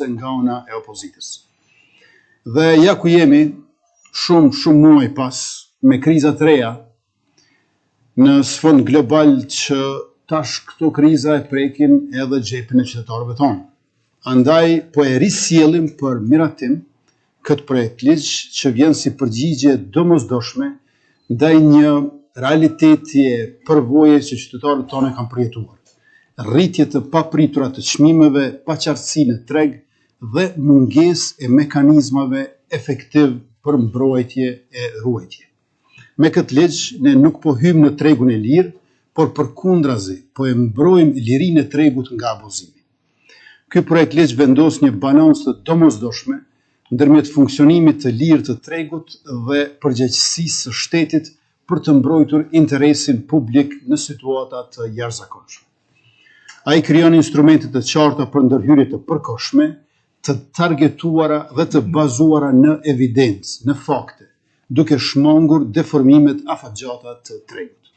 Kushtetuese nga ana e opozitës. Dhe ja ku jemi shumë shumë muaj pas me kriza të reja në sfond global që tash këto kriza e prekin edhe xhepin e qytetarëve tonë. Andaj po e risjellim për miratim këtë projektligj që vjen si përgjigje e domosdoshme ndaj një realiteti e përvoje që qytetarët tonë kanë përjetuar. Rritje të papritura të çmimeve, paqartësi në treg dhe mungesë e mekanizmave efektiv për mbrojtje e ruajtje. Me këtë ligj ne nuk po hyjmë në tregun e lirë, por përkundrazi po e mbrojmë lirinë e tregut nga abuzimi. Ky projektligj vendos një balancë të domosdoshme ndërmjet funksionimit të lirë të tregut dhe përgjegjësisë së shtetit për të mbrojtur interesin publik në situata të jashtëzakonshme. Ai krijon instrumente të qarta për ndërhyrje të përkohshme, të targetuara dhe të bazuara në evidencë, në fakte, duke shmangur deformimet afatgjata të tregut.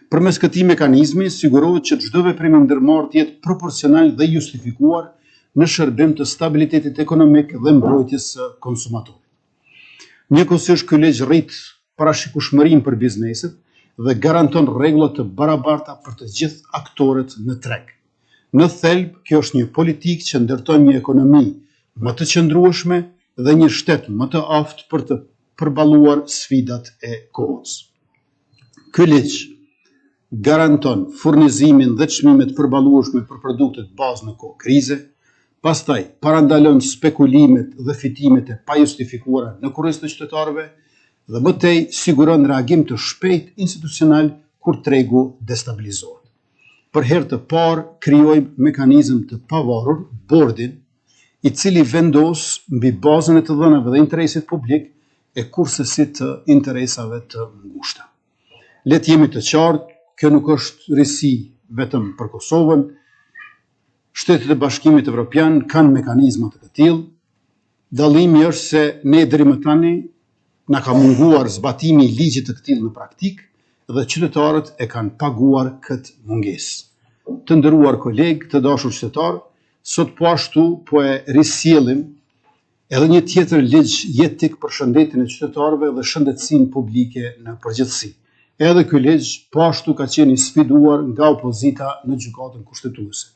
Përmes këtij mekanizmi, sigurohet që çdo veprim i ndërmarrë të jetë proporcional dhe i justifikuar në shërbim të stabilitetit ekonomik dhe mbrojtjes së konsumatorit. Njëkohësisht, ky ligj rrit parashikueshmërinë për bizneset dhe garanton rregulla të barabarta për të gjithë aktorët në treg. Në thelb, kjo është një politikë që ndërton një ekonomi më të qëndrueshme dhe një shtet më të aftë për të përballuar sfidat e kohës. Ky ligj garanton furnizimin dhe çmime të përballueshme për produktet bazë në kohë krize, pastaj parandalon spekulimet dhe fitimet e pajustifikuara në kurriz të qytetarëve dhe më tej siguron reagim të shpejtë institucional kur tregu destabilizohet. Për herë të parë krijojmë mekanizëm të pavarur, bordin, i cili vendos mbi bazën e të dhënave dhe interesit publik e kurrsesi të interesave të ngushta. Le të jemi të qartë, kjo nuk është risi vetëm për Kosovën. Shtetet e Bashkimit Evropian kanë mekanizma të këtillë. Dallimi është se ne deri më tani na ka munguar zbatimi i ligjit të këtillë në praktikë dhe qytetarët e kanë paguar këtë mungesë. Të nderuar kolegë, të dashur qytetarë, Sot po ashtu po e risjellim edhe një tjetër ligj jetik për shëndetin e qytetarëve dhe shëndetësinë publike në përgjithësi. Edhe ky ligj po ashtu ka qenë i sfiduar nga opozita në Gjykatën Kushtetuese.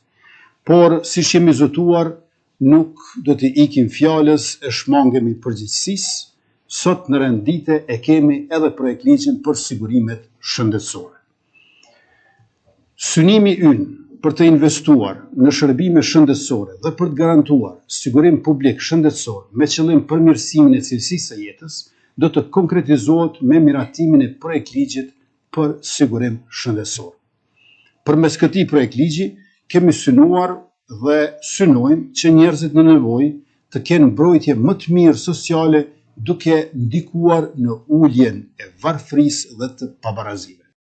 Por, siç jemi zotuar, nuk do t'i ikim fjalës e shmangemi përgjegjësisë, sot në rend dite e kemi edhe projektligjin për sigurimet shëndetësore. Synimi ynë për të investuar në shërbime shëndetësore dhe për të garantuar sigurim publik shëndetësor me qëllim përmirësimin e cilësisë së jetës do të konkretizohet me miratimin e projektligjit për sigurim shëndetësor. Përmes këtij projektligji kemi synuar dhe synojmë që njerëzit në nevojë të kenë mbrojtje më të mirë sociale duke ndikuar në uljen e varfërisë dhe të pabarazive.